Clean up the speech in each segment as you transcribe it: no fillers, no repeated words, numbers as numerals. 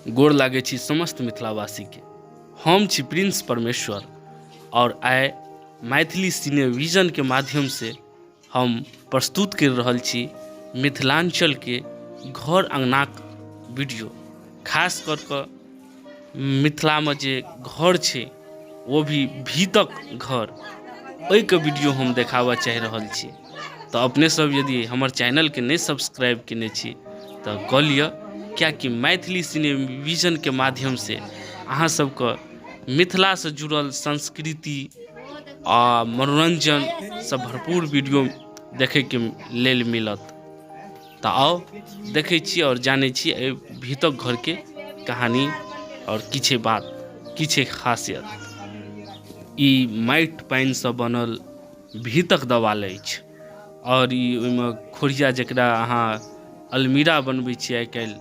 गोर लागै छी समस्त मिथिलावासीके। हम छी प्रिंस परमेश्वर आओर आइ मैथिली सिने विजनके माध्यमसँ हम प्रस्तुत करि रहल छी मिथिलाञ्चलके घर अङ्गनाक वीडियो। खास कऽ कऽ मिथिलामे जे घर छै ओ भी भीतक घर, ओहिके वीडियो हम देखाबऽ चाहि रहल छी। तऽ अपने सब यदि हमर चैनलके नहि सब्सक्राइब केने छी तऽ कऽ लिअ, किएकि मैथिली सिने विजनके माध्यमसँ अहाँ सबके मिथिलासँ जुड़ल संस्कृति आ मनोरञ्जनसँ भरपूर वीडियो देखैके लेल मिलत। तऽ आउ देखै छी आओर जानै छी एहि भीतक घरके कहानी आओर की छै बात, की छै खासियत। ई माटि पानिसँ बनल भीतक देवाल अछि आओर ई ओहिमे खोरिया जकरा अहाँ अलमीरा बनबै छियै आइ काल्हि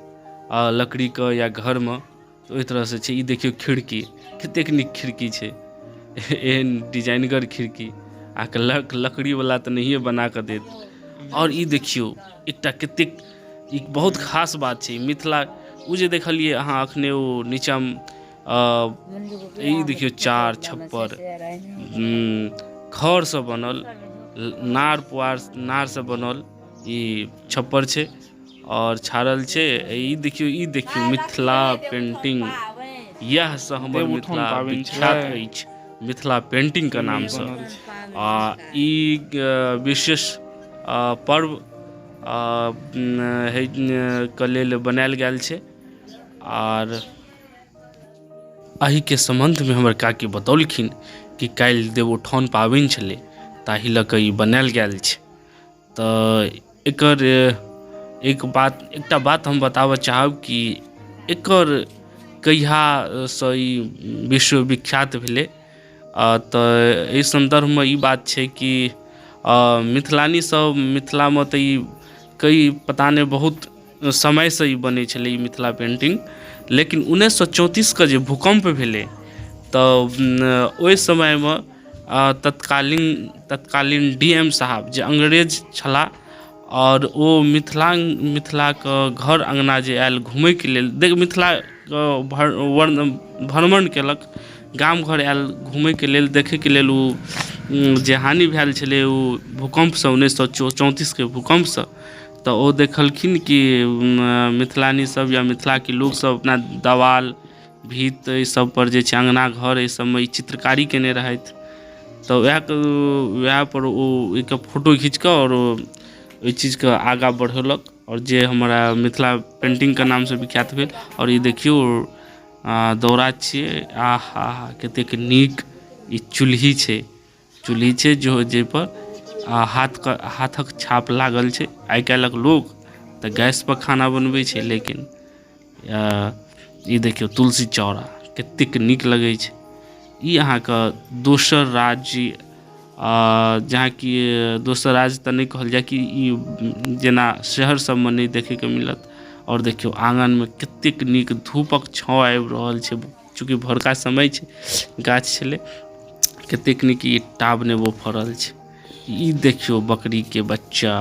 लकड़ीके या घरमे, ओहि तरहसँ छै। ई देखियौ खिड़की कतेक नीक खिड़की छै, एहन डिजाइनगर खिड़की अहाँके लकड़ीवला तऽ नहिए बना कऽ देत। आओर ई देखियौ एकटा कतेक ई बहुत खास बात छै मिथिला, ओ जे देखलियै अहाँ अखने ओ नीचाँमे, ई देखियौ चार छप्पर खरसँ बनल, नार पुआर नारसँ बनल ई छप्पर छै आओर छाड़ल छै। ई देखियौ, ई देखियौ मिथिला पेंटिंग, इएहसँ हमर मिथिला विख्यात अछि मिथिला पेंटिंगके नामसँ। आ ई विशेष पर्व के लेल बनायल गेल छै। आर एहिके सम्बन्धमे हमर काकी बतौलखिन कि काल्हि देवउठाओन पाबनि छलै, ताहि लऽ कऽ ई बनायल गेल छै। तऽ एकर एक बात, एकटा बात हम बताबऽ चाहब कि एकर कहियासँ ई विश्वविख्यात भेलै। तऽ एहि सन्दर्भमे ई बात छै कि मिथिलानी सब मिथिलामे तऽ ई कई पता नहि बहुत समयसँ ई बनै छलै ई मिथिला पेन्टिंग, लेकिन 1934के जे भूकम्प भेलै तऽ ओहि समयमे तत्कालीन डी एम साहब जे अंग्रेज छलाह आओर ओ मिथिलाके घर अङ्गना जे आयल घुमैके लेल, देख मिथिलाके भ्रमण केलक, गाम घर आयल घुमैके लेल, देखैके लेल ओ जे हानि भेल छलै ओ भूकम्पसँ 1934के भूकम्पसँ, तऽ ओ देखलखिन कि मिथिलानी सब या मिथिलाके लोकसब अपना देवाल भीत एहि सबपर जे छै अङ्गना घर एहि सबमे ई चित्रकारी कयने रहथि। तऽ वएहपर ओ ओहिके फोटो घीचकऽ आओर ओहि चीजके आगाँ बढ़ेलक आओर जे हमरा मिथिला पेन्टिङ्गके नामसँ विख्यात भेल। आओर ई देखियौ दौरा छियै, आहा कतेक नीक ई चुल्ही छै, चुल्ही छै जो जाहिपर हाथके हाथक छाप लागल छै। आइ काल्हिक लोक तऽ गैसपर खाना बनबै छै, लेकिन ई देखियौ तुलसी चौरा कतेक नीक लगै छै। ई अहाँके दोसर राज्य, जहाँ कि दोसर राज्य तऽ नहि कहल जाय कि ई जेना शहर सबमे नहि देखैके मिलत। आओर देखियौ आङ्गनमे कतेक नीक धूपक छाँव आबि रहल छै, चूँकि भोरका समय छै, गाछ छलै, कतेक नीक ई टाब नेबो फड़ल छै। ई देखियौ बकरीके बच्चा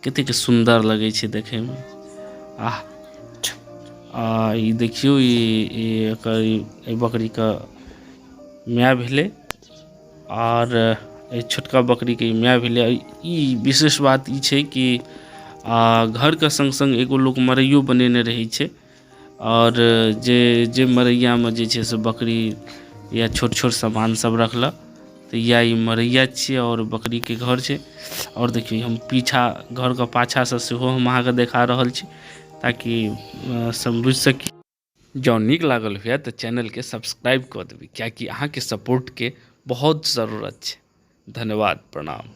कतेक सुन्दर लगै छै देखैमे, आह। आ ई देखियौ ई एकर एहि बकरीके माय भेलै आओर एहि छोटका बकरीके ई माय भेलै। ई विशेष बात ई छै कि घरके सङ्ग सङ्ग एगो लोक मड़ैयो बनेने रहै छै आओर जे जे मड़ैयामे जे छै से बकरी या छोट छोट सामान सब रखलक। तऽ इएह ई मड़ैया छियै आओर बकरीके घर छै। आओर देखियौ हम पीछा घरके पाछासँ सेहो हम अहाँके देखा रहल छी ताकि सब बुझि सकी। जँ नीक लागल हुए तऽ चैनलके सब्सक्राइब कऽ देबै, किएकि अहाँके सपोर्टके बहुत जरूरत छै। धन्यवाद, प्रणाम।